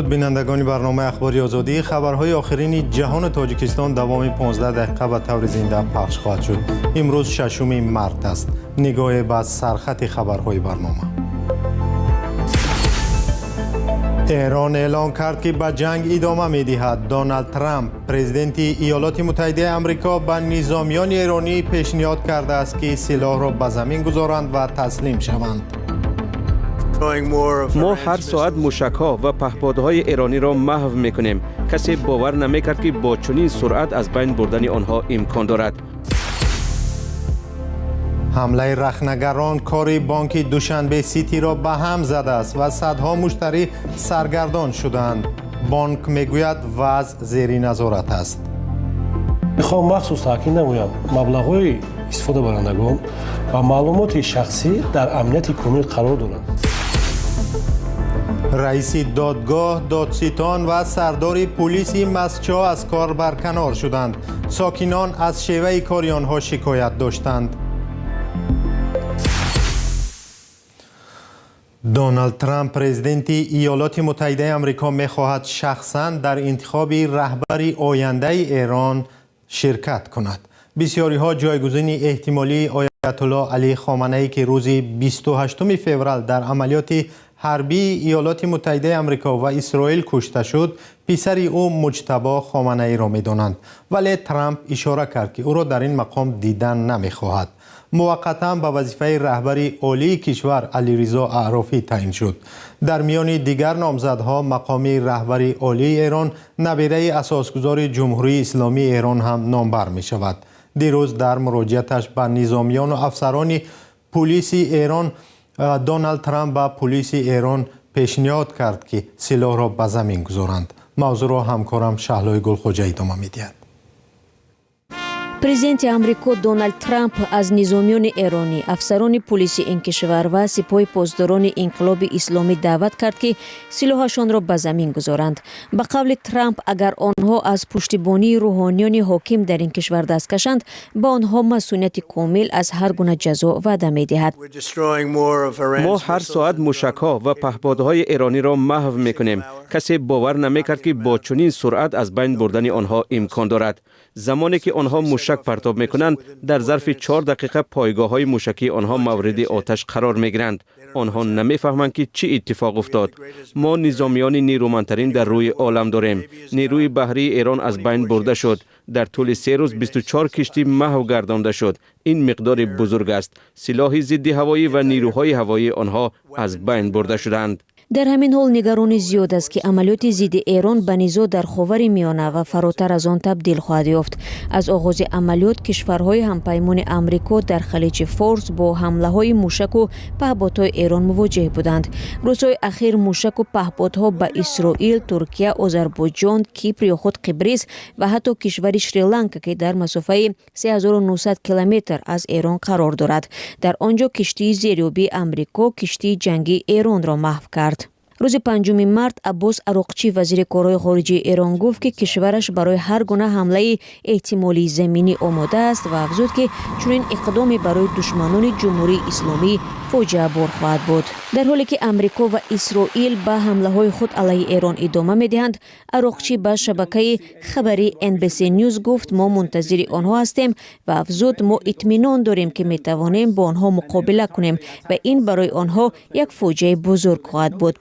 Дуруд, бинандагони барномаи Ахбори Озодӣ. Хабарҳои охирини ҷаҳону Тоҷикистон давоми 15 дақиқа ба таври зинда пахш хоҳад шуд. Имрӯз 6 март аст. Нигоҳе ба сархати хабарҳои барнома. Эрон эълон кард, ки ба ҷанг идома медиҳад. Доналд Трамп, президенти Иёлоти Муттаҳидаи Амрико, ба низомиёни эронӣ пешниҳод кардааст, ки силоҳро ба замин гузоранд ва таслим шаванд. Мо ҳар соат мушакҳо ва паҳподҳои эрониро маҳв мекунем. Касе бовар намекард, ки бо чунин суръат аз байн бурдани онҳо имкон дорад. Ҳамлаи рахнагарон кори бонки Душанбе Ситиро ба ҳам задааст ва садҳо муштарӣ саргардон шуданд. Бонк мегӯяд, вазъ зери назорат аст. Мехоҳам махсус таъкид намоям: маблағҳои истифодабарандагон ва маълумоти шахсӣ дар амнияти комил қарор доранд. Раиси додгоҳ, додситон ва сардори пулиси Мастчоҳ аз кор барканор шуданд. Сокинон аз шеваи кори онҳо шикоят доштанд. Доналд Трамп, президенти Иёлоти Муттаҳидаи Амрико, мехоҳад шахсан дар интихоби раҳбари ояндаи Эрон ширкат кунад. Бисёриҳо ҷойгузини эҳтимолии Оятулло Алӣ Хоманаӣ, ки рӯзи 28 феврал дар амалиёти ҳарбии Иёлоти Муттаҳидаи Амрико ва Исроил кушта шуд, писари ӯ Муҷтабо Хоманаиро медонанд. Вале Трамп ишора кард, ки ӯро дар ин мақом дидан намехоҳад. Муваққатан ба вазифаи раҳбари олии кишвар Алиризо Аърофӣ таъин шуд. Дар миёни дигар номзадҳо мақоми раҳбари олии Эрон набираи асосгузори Ҷумҳурии Исломии Эрон ҳам номбар мешавад. Дирӯз дар муроҷиаташ ба низомиёну афсарони пулиси Эрон Доналд Трамп ба пулиси Эрон пешниҳод кард, ки силоҳро ба замин гузоранд. Мавзӯъро ҳамкорам Шаҳлои Гулхоҷа идома медиҳад. Президенти Амрико Доналд Трамп аз низомиёни эронӣ, афсарони пулиси ин кишвар ва Сипоҳи Посдорони Инқилоби Исломӣ даъват кард, ки силоҳашонро ба замин гузоранд. Ба қавли Трамп, агар онҳо аз пуштибонии рӯҳониёни ҳоким дар ин кишвар даст кашанд, ба онҳо масунияти комил аз ҳар гуна ҷазо ваъда медиҳад. Мо ҳар соат мушакҳо ва паҳподҳои эрониро маҳв мекунем. Касе бовар намекард, ки бо чунин суръат аз байн бурдани онҳо имкон дорад. Замоне ки онҳо мушак партоб мекунанд, дар зарфи 4 дақиқа пойгоҳҳои мушакии онҳо мавриди оташ қарор мегиранд. Онҳо намефаҳманд, ки чӣ иттифоқ уфтод. Мо низомиёни нерӯмандтарин дар рӯи олам дорем. Нерӯи баҳрии Эрон аз байн бурда шуд. Дар тӯли 3 рӯз 24 киштӣ маҳв гардонда шуд. Ин миқдори бузург аст. Силоҳи зидди ҳавоӣ ва нерӯҳои ҳавоии онҳо аз байн бурда шуданд. Дар ҳамин ҳол нигаронӣ зиёд аст, ки амалиёти зидди Эрон ба низоъ дар Ховари Миёна ва фаротар аз он табдил хоҳад ёфт. Аз оғози амалиёт кишварҳои ҳампаймони Амрико дар Халиҷи Форс бо ҳамлаҳои мушаку паҳботҳои Эрон мувоҷеҳ буданд. Рӯзҳои ахир мушаку паҳботҳо ба Исроил, Туркия, Озарбойҷон, Кипр ё худ Қибрис ва ҳатто кишвари Шри-Ланка, ки дар масофаи 3900 километр аз Эрон қарор дорад. Дар он ҷо киштии зериобии Амрико киштии ҷангии Эронро маҳв кард. Рӯзи 5 март Аббос Ароқчӣ, вазири корҳои хориҷии Эрон, гуфт, ки кишвараш барои ҳар гуна ҳамлаи эҳтимолии заминӣ омода аст ва афзуд, ки чунин иқдоме барои душманони Ҷумҳурии Исломӣ фоҷиабор хоҳад буд. Дар ҳоле ки Амрико ва Исроил ба ҳамлаҳои худ алайҳи Эрон идома медиҳанд, Ароқчӣ ба шабакаи хабарии NBC News гуфт, мо мунтазири онҳо ҳастем, ва афзуд, мо итминон дорем, ки метавонем бо онҳо муқобила кунем ва ин барои онҳо як фоҷиаи бузург хоҳад буд.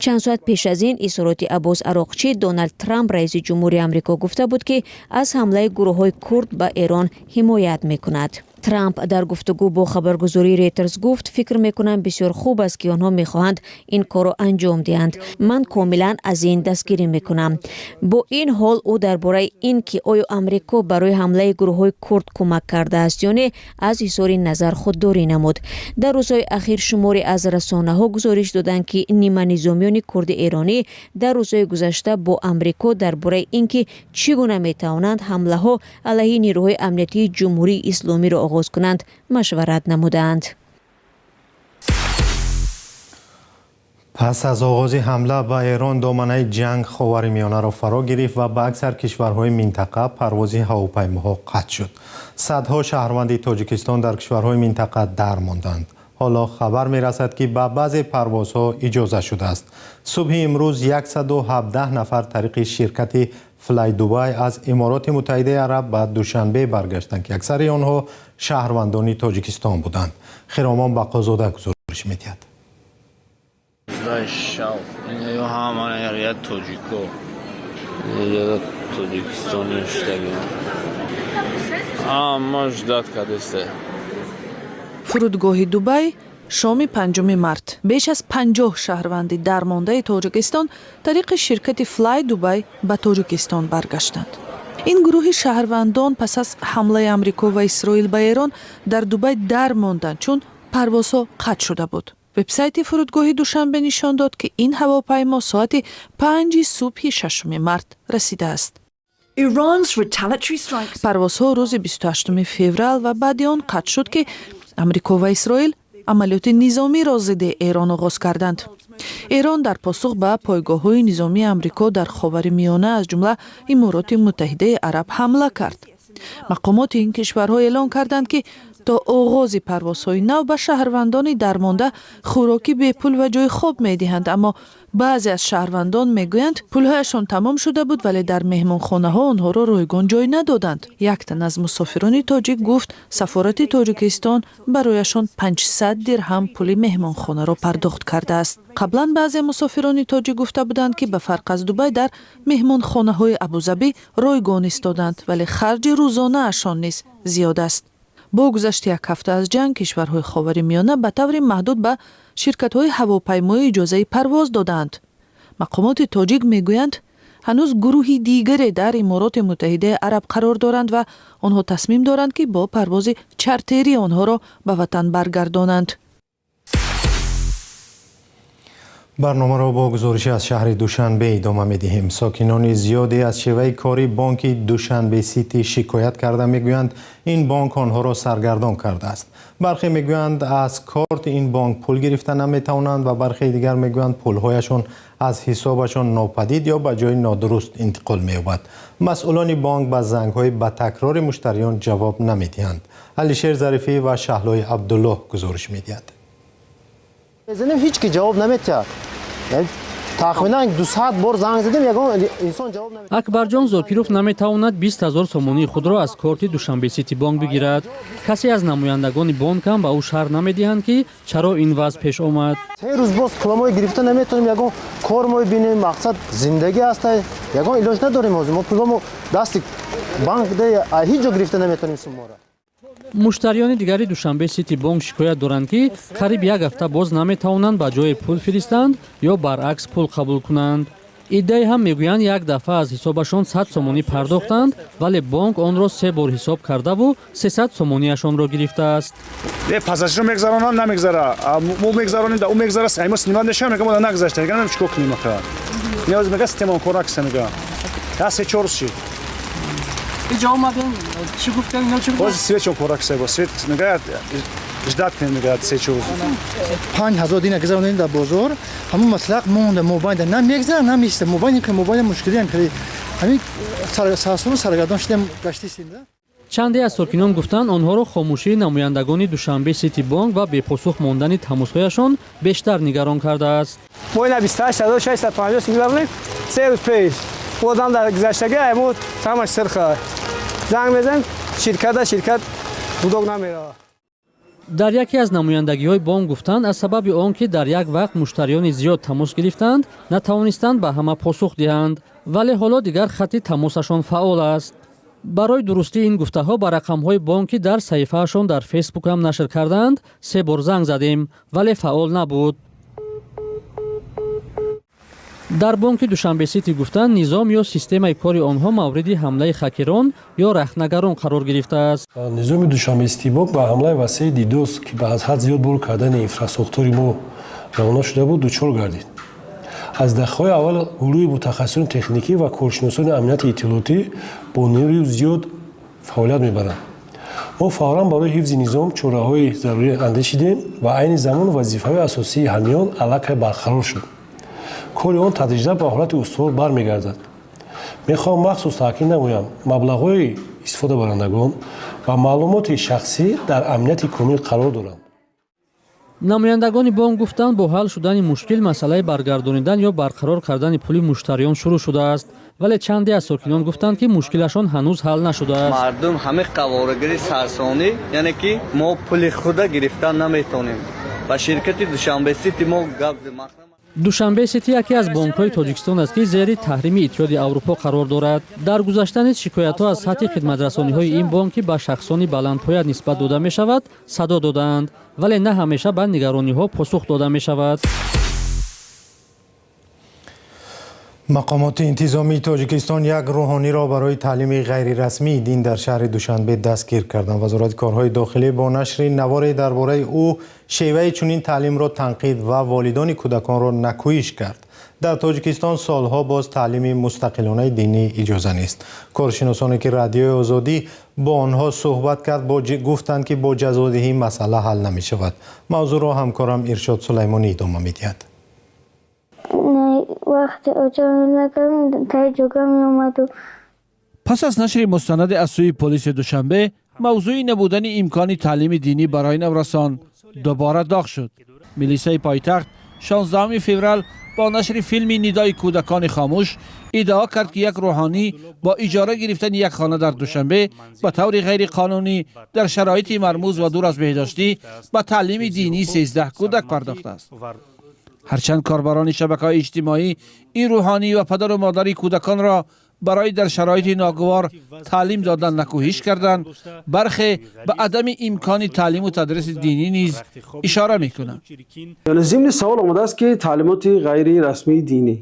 Чанд соат пеш аз ин изҳороти Аббос Ароқчӣ Доналд Трамп, раиси ҷумҳури Амрико, гуфта буд, ки аз ҳамлаи гурӯҳҳои курд ба Эрон ҳимоят мекунад. Трамп дар гуфтугӯ бо хабаргузории Рейтерс гуфт: «Фикр мекунам, бисёр хуб аст, ки онҳо мехоҳанд ин корро анҷом диҳанд. Ман комилан аз ин дастгирӣ мекунам». Бо ин ҳол, ӯ дар бораи ин ки оё Амрико барои ҳамлаи гурӯҳҳои курд кӯмак кардааст ё не, аз изҳори назар худдорӣ намуд. Дар рӯзҳои ахир шуморе аз расонаҳо гузориш доданд, ки ниманизомиёни курди эронӣ дар рӯзҳои гузашта бо Амрико дар бораи ин ки чӣ гуна метавонанд ҳамлаҳо алайҳи нерӯҳои амниятии Ҷумҳурии Исломиро оғоз кунанд, машварат намудаанд. Пас аз оғози ҳамла ба Эрон доманаи ҷанг Ховари Миёнаро фаро гирифт ва ба аксар кишварҳои минтақа парвози ҳавопаймоҳо қатъ шуд. Садҳо шаҳрванди Тоҷикистон дар кишварҳои минтақа дар монданд. Ҳоло хабар мерасад, ки ба баъзе парвозҳо иҷоза шудааст. Субҳи имрӯз 117 нафар тариқи ширкати Флай Дубай аз Имороти Муттаҳидаи Араб ба Душанбе баргаштанд, ки аксари онҳо шаҳрвандони Тоҷикистон буданд. Хиромон Бақозода гузориш медиҳад. Шав ҳама тоҷико тоҷикистони шудагиам, ҳама ждать кардесте. Фурудгоҳи Дубай, шоми 5 март. Беш аз 50 шаҳрванди дармондаи Тоҷикистон тариқи ширкати Флай Дубай ба Тоҷикистон баргаштанд. Ин гурӯҳи шаҳрвандон пас аз ҳамлаи Амрико ва Исроил ба Эрон дар Дубай дар монданд, чун парвозҳо қатъ шуда буд. Вебсайти фурудгоҳи Душанбе нишон дод, ки ин ҳавопаймо соати 5-и субҳи 6 март расидааст. Парвозҳо рӯзи 28 феврал ва баъди он қатъ шуд, ки Амрико ва Исроил амалиёти низомиро зидди Эрон оғоз карданд. Эрон дар посух ба пойгоҳҳои низомии Амрико дар Ховари Миёна, аз ҷумла Имороти Муттаҳидаи Араб, ҳамла кард. Мақомоти ин кишварҳо эълон карданд, ки то оғози парвозҳои нав ба шаҳрвандони дармонда хӯроки бепул ва ҷои хоб медиҳанд. Аммо баъзе аз шаҳрвандон мегӯянд, пулҳояшон тамом шуда буд, вале дар меҳмонхонаҳо онҳоро ройгон ҷой надоданд. Як тан аз мусофирони тоҷик гуфт, сафорати Тоҷикистон барояшон 500 дирҳам пули меҳмонхонаро пардохт кардааст. Қаблан баъзе мусофирони тоҷик гуфта буданд, ки ба фарқ аз Дубай дар меҳмонхонаҳои Абузабӣ ройгон истоданд, вале харҷи рӯзонаашон низ зиёд аст. Бо гузашти як ҳафта аз ҷанг, кишварҳои Ховари Миёна ба таври маҳдуд ба ширкатҳои ҳавопаймоӣ иҷозаи парвоз додаанд. Мақомоти тоҷик мегӯянд, ҳанӯз гурӯҳи дигаре дар Имороти Муттаҳидаи Араб қарор доранд ва онҳо тасмим доранд, ки бо парвози чартерӣ онҳоро ба ватан баргардонанд. Барномаро бо гузоришӣ аз шаҳри Душанбе идома медиҳем. Сокинони зиёде аз шеваи кори бонки Душанбе Сити шикоят карда, мегӯянд, ин бонк онҳоро саргардон кардааст. Бархе мегӯянд, аз корти ин бонк пул гирифта наметавонанд ва бархеи дигар мегӯянд, пулҳояшон аз ҳисобашон нопадид ё ба ҷои нодуруст интиқол меёбад. Масъулони бонк ба зангҳои ба такрори муштариён ҷавоб намедиҳанд. Алишер Зарифӣ ва Шаҳлои Абдуллоҳ гузориш медиҳад. Мезанем, ҳеҷ ки ҷавоб наметиҳад. Тахминан 200 бор занг задем, ягон инсон ҷавоб наметиҳад. Акбарҷон Зокиров наметавонад 20 000 сомонии худро аз корти Душанбе Сити бонк бигирад. Касе аз намояндагони бонк ҳам ба ӯ шарҳ намедиҳанд, ки чаро ин вазъ пеш омад. 3 рӯз боз пуламои гирифта наметавонем, ягон кор мо бинем, мақсад зиндагӣ ҳаста, ягон илоҷ надорем. Ҳозир мо пуламо дасти банк ҳеҷ ҷо гирифта наметавонем суммора. Муштариёни дигари Душанбе Сити бонк шикоят доранд, ки қариб як ҳафта боз наметавонанд ба ҷое пул фиристанд ё баръакс пул қабул кунанд. Иддае ҳам мегӯянд, як дафъа аз ҳисобашон 100 сомонӣ пардохтанд, вале бонк онро се бор ҳисоб кардаву 300 сомониашонро гирифтааст. Пасашро мегзаронанд, намегзара, мо мегзаронем, ӯ мегзара, мо снимать мешавам, мега мо нагзашта, мега чикор кунем аха? Ниёз мега, система кор накиса, мега я 3-4 рӯз шид. Иҷо омадем, чӣ гуфтем, ино чӣ? Боз свет чон кор накиса, свет мега, ждать кунем, мега 3-4 рӯз. 5000 дина гузаронем дар бозор, ҳамон маслиҳат монда, мобайнда на мегзара, на меиста, мобайн мобайн мушкилиам хеле, ҳамин сарсуру саргардон шудем, гаштистем да. Чанде аз сокинон гуфтанд, онҳоро хомӯшии намояндагони Душанбе Сити бонк ва бепосух мондани тамосҳояшон бештар нигарон кардааст. Мо ина 28 650 гузаронем 3 рӯз пеш. Одам дар гузаштагӣ мо ҳамаш сирха занг мезанем ширката, ширкат гудок намеравад. Дар яке аз намояндагиҳои бонк гуфтанд, аз сабаби он ки дар як вақт муштариёни зиёд тамос гирифтанд, натавонистанд ба ҳама посух диҳанд, вале ҳоло дигар хатти тамосашон фаъол аст. Барои дурустии ин гуфтаҳо ба рақамҳои бонк, ки дар саҳифаашон дар Фейсбук ҳам нашр кардаанд, се бор занг задем, вале фаъол набуд. Дар бонки Душанбе Сити гуфтанд, низом ё системаи кори онҳо мавриди ҳамлаи хакерон ё рахнагарон қарор гирифтааст. Низоми Душанбе Сити бонк ба ҳамлаи васеи DDoS, ки ба аз ҳад зиёд бор кардани инфрасохтори мо равона шуда буд, дучор гардид. Аз дақиқаҳои аввал гурӯҳи мутахассисони техникӣ ва коршиносони амнияти иттилоотӣ бо нерӯи зиёд фаъолият мебаранд. Мо фавран барои ҳифзи низом чораҳои зарурӣ андешидем ва айни замон вазифаҳои асосии ҳамиён аллакай барқарор шуд, кори он тадриҷан ба ҳолати устувор бармегардад. Мехоҳам махсус таъкид намоям, маблағҳои истифодабарандагон ва маълумоти шахсӣ дар амнияти комил қарор доранд. Намояндагони бонк гуфтанд, бо ҳал шудани мушкил масъалаи баргардонидан ё барқарор кардани пули муштариён шурӯъ шудааст, вале чанде аз сокинон гуфтанд, ки мушкилашон ҳанӯз ҳал нашудааст. Мардум ҳамин қаворагири сарсонӣ, яъне ки мо пули худа гирифтан наметонем. Ба ширкати Душанбе Сити мо гап. Душанбе Сити яке аз бонкҳои Тоҷикистон аст, ки зери таҳрими Иттиҳоди Аврупо қарор дорад. Дар гузашта низ шикоятҳо аз сатҳи хидматрасониҳои ин бонк, ки ба шахсони баландпоя нисбат дода мешавад, садо додаанд, вале на ҳамеша ба нигарониҳо посух дода мешавад. Мақомоти интизомии Тоҷикистон як рӯҳониро барои таълими ғайрирасмии дин дар шаҳри Душанбе дастгир карданд. Вазорати корҳои дохилӣ бо нашри наворе дар бораи ӯ шеваи чунин таълимро танқид ва волидони кӯдаконро накӯиш кард. Дар Тоҷикистон солҳо боз таълими мустақилонаи динӣ иҷоза нест. Коршиносоне, ки Радиои Озодӣ бо онҳо суҳбат кард, гуфтанд, ки бо ҷазодиҳӣ масъала ҳал намешавад. Мавзӯъро ҳамкорам Иршод Сулаймонӣ идома медиҳад. Вақте оҷон накардам, таи ҷога меомаду. Пас аз нашри мустанаде аз сӯи полиси Душанбе, мавзӯи набудани имкони таълими динӣ барои наврасон дубора доғ шуд. Милисаи пойтахт 16 феврал бо нашри филми «Нидои кӯдакони хомӯш» иддао кард, ки як рӯҳонӣ бо иҷора гирифтани як хона дар Душанбе ба таври ғайриқонунӣ, дар шароити мармуз ва дур аз беҳдоштӣ ба таълими динии 13 кӯдак пардохтааст. Ҳарчанд корбарони шабакаҳои иҷтимоӣ ин рӯҳонӣ ва падару модари кӯдаконро барои дар шароити ногувор таълим додан накӯҳиш карданд, бархе ба адами имкони таълиму тадриси динӣ низ ишора мекунанд. Яъне зимни савол омадааст, ки таълимоти ғайрирасмии динӣ.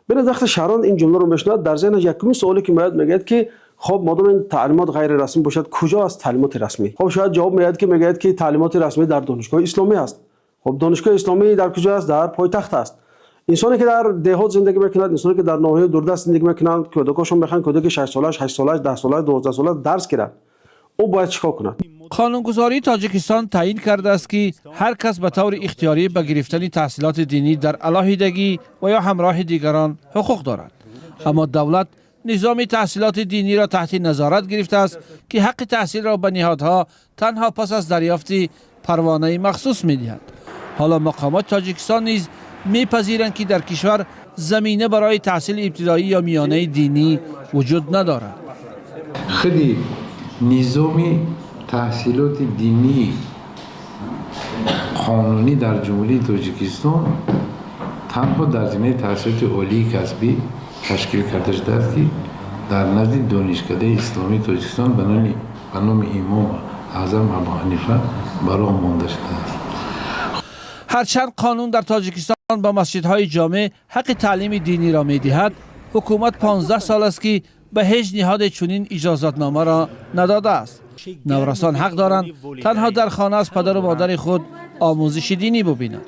Бинед, вақте шаҳрванд ин ҷумларо мешунавад, дар зеҳнаш якумин суоле ки меояд, мегӯяд, ки хоб, модом ин таълимот ғайрирасмӣ бошад, куҷо аст таълимоти расмӣ? Хоб, шояд ҷавоб меояд, ки мегӯяд, ки таълимоти расмӣ дар донишгоҳи исломӣ аст. Хоб, донишгоҳи исломӣ дар куҷо аст? Дар пойтахт аст. Инсоне ки дар деҳот зиндагӣ мекунад, инсоне ки дар ноҳияи дурдаст зиндагӣ мекунанд, кӯдакошон мехоҳанд, кӯдаки 6-солааш, 8-солааш, 10-солааш, 12-солааш дарс гирад, ӯ бояд чӣ кор кунад? Қонунгузории Тоҷикистон таъйин кардааст, ки ҳар кас ба таври ихтиёрӣ ба гирифтани таҳсилоти динӣ дар алоҳидагӣ ва ё ҳамроҳи дигарон ҳуқуқ дорад, аммо давлат низоми таҳсилоти диниро таҳти назорат гирифтааст, ки ҳаққи таҳсилро ба ниҳодҳо танҳо пас аз дарёфти парвонаи махсус медиҳад. Ҳоло мақомоти Тоҷикистон низ мепазиранд, ки дар кишвар замина барои таҳсили ибтидоӣ ё миёнаи динӣ вуҷуд надорад. Худи низоми таҳсилоти динии қонунӣ дар Ҷумҳурии Тоҷикистон танҳо дар зинаи таҳсилоти олии касбӣ ташкил карда шудааст, ки дар назди Донишкадаи исломии Тоҷикистон ба номи Имом Аъзам Абуҳанифа ба роҳ монда шудааст. Ҳарчанд қонун дар Тоҷикистон ба масҷидҳои ҷомеъ ҳаққи таълими диниро медиҳад, ҳукумат 15 сол аст, ки ба ҳеҷ ниҳоде чунин иҷозатномаро надодааст. Наврасон ҳақ доранд танҳо дар хона аз падару модари худ омӯзиши динӣ бубинанд.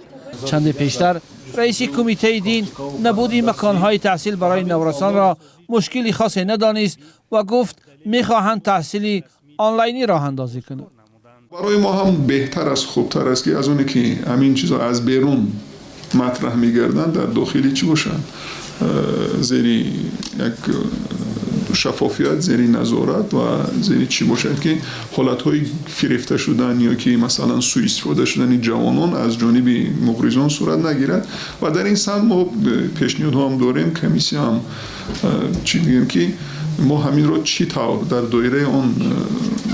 Чанде пештар раиси кумитаи дин набуди маконҳои таҳсил барои наврасонро мушкили хосе надонист ва гуфт, мехоҳанд таҳсили онлайнӣ роҳандозӣ кунанд. Барои мо ҳам беҳтар аст, хубтар аст, ки аз оне ки ҳамин чизо аз берун матраҳ мегарданд, дар дохилӣ чӣ бошанд, зери як шаффофият, зери назорат ва зери чӣ бошад, ки ҳолатҳои фирефта шудан ё ки масалан сӯистифода шудани ҷавонон аз ҷониби муғризон сурат нагирад. Ва дар ин самт мо пешниҳодҳо ҳам дорем, комиссия ҳам чӣ бигӯем, ки мо ҳаминро чӣ тавр дар доираи он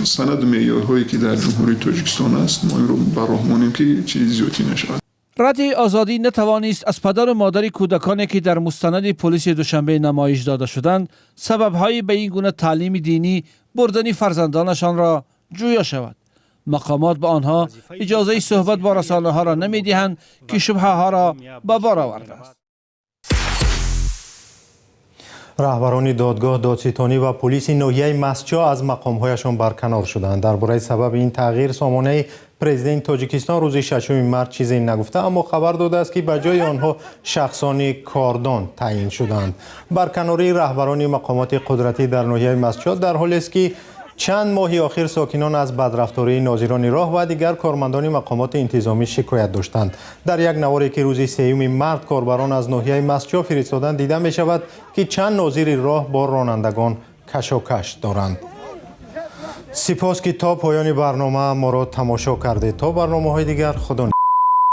санаду меъёрҳое, ки дар Ҷумҳурии Тоҷикистон аст, мо инро ба роҳ монем, ки чизи зиёдтӣ нашавад. Радиои Озодӣ натавонист аз падару модари кӯдаконе, ки дар мустанади полиси Душанбе намоиш дода шуданд, сабабҳои ба ин гуна таълими динӣ бурдани фарзандонашонро ҷӯё шавад. Мақомот ба онҳо иҷозаи суҳбат бо расонаҳоро намедиҳанд, ки шубҳаҳоро ба бор овардааст. Раҳбарони додгоҳ, додситонӣ ва полиси ноҳияи Мастчоҳ аз мақомҳояшон барканор шуданд. Дар бораи сабаби ин тағйир сомонаи президенти Тоҷикистон рӯзи 6 март чизе нагуфта, аммо хабар додааст, ки ба ҷои онҳо шахсони кордон таъйин шуданд. Барканории раҳбарони мақомоти қудратӣ дар ноҳияи Мастчоҳ дар ҳолест, ки чанд моҳи охир сокинон аз бадрафтории нозирони роҳ ва дигар кормандони мақомоти интизомӣ шикоят доштанд. Дар як наворе, ки рӯзи 3 март корбарон аз ноҳияи Мастчоҳ фиристоданд, дида мешавад, ки чанд нозири роҳ бо ронандагон кашокаш доранд. Сипос, ки то поёни барнома моро тамошо кардед. То барномаҳои дигар, худо.